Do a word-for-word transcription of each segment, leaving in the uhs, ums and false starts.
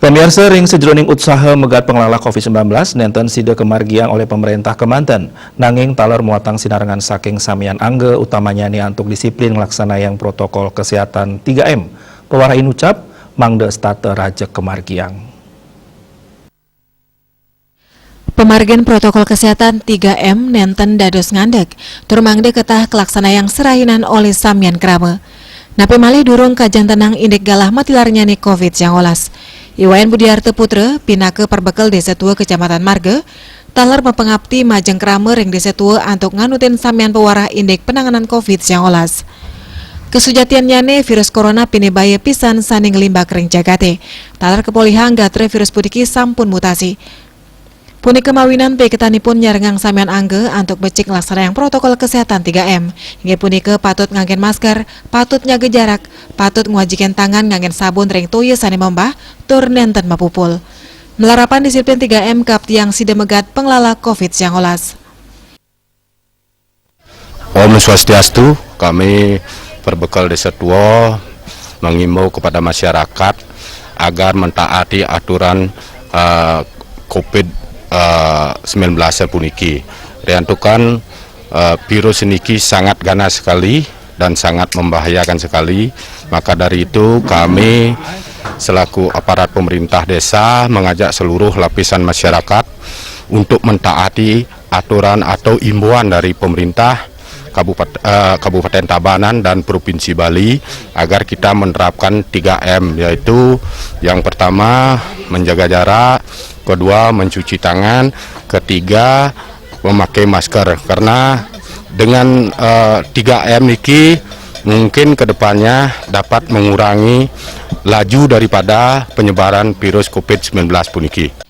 Pamiarsa, ring sajeroning utsaha megat panglala covid sembilan belas, nenten sida kamargiang olih pamrentah kemanten, nanging taler muatang sinarengan saking samian angga, utamanya ni antuk disiplin nglaksanayang protokol kesehatan tiga M, pawarah inucap, mangda setata rajeg kamargiang. Pamargin protokol kesehatan tiga M nenten dados ngandeg, tur mangda ketah kalaksanayang serahinan olih samian krama. Napi malih durung kajantenang indik galah matilarnyane covid sangalas. I Wayan Budiarta Putra, pinaka perbekel Desa Tua Kecamatan Marga, taler mapangapti majeng krama ring Desa Tua antuk nganutin samian pawarah indik penanganan covid sangalas. Kasujatiannyane virus corona pinibaya pisan sane nglimbak ring jagate. Taler kapolihang gatra virus puniki sampun mutasi. Punika mawinan piketanipun nyarengang samian angga antuk becik nglaksanayang protokol kesehatan tiga M. Inggih punika patut nganggen masker, patut nyaga jarak, patut ngwajikin tangan nganggen sabun ring toya sane membah, tur nenten mapupul. Malarapan disiplin tiga M kaptiang sida megat panglala covid sangalas. Om Swastiastu, kami perbekel Desa Tua mengimbau kepada masyarakat agar mentaati aturan, eh, covid, eh, sembilan belas puniki. Riantukan, eh, virus niki sangat ganas sekali dan sangat membahayakan sekali. Maka dari itu, kami selaku aparat pemerintah desa mengajak seluruh lapisan masyarakat untuk mentaati aturan atau imbauan dari pemerintah Kabupat-, eh, Kabupaten Tabanan dan Provinsi Bali agar kita menerapkan tiga M, yaitu yang pertama menjaga jarak, kedua mencuci tangan, ketiga memakai masker. Karena dengan, eh, tiga M niki mungkin kedepannya dapat mengurangi laju daripada penyebaran virus covid sembilan belas puniki.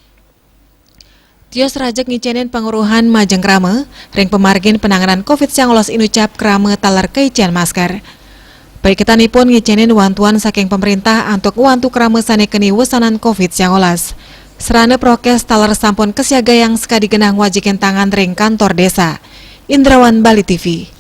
Tios rajeg ngicenin panguruhan majeng krama, ring pamargin penanganan covid sangalas inucap krama taler kaicen masker. Paiketanipun ngicenin wantuan saking pemerintah antuk wantu krama sane keni wesanan covid sangalas. Sarana prokes taler sampun kasiagayang sakadi genah ngwajikin tangan ring kantor desa. Indrawan, Bali T V.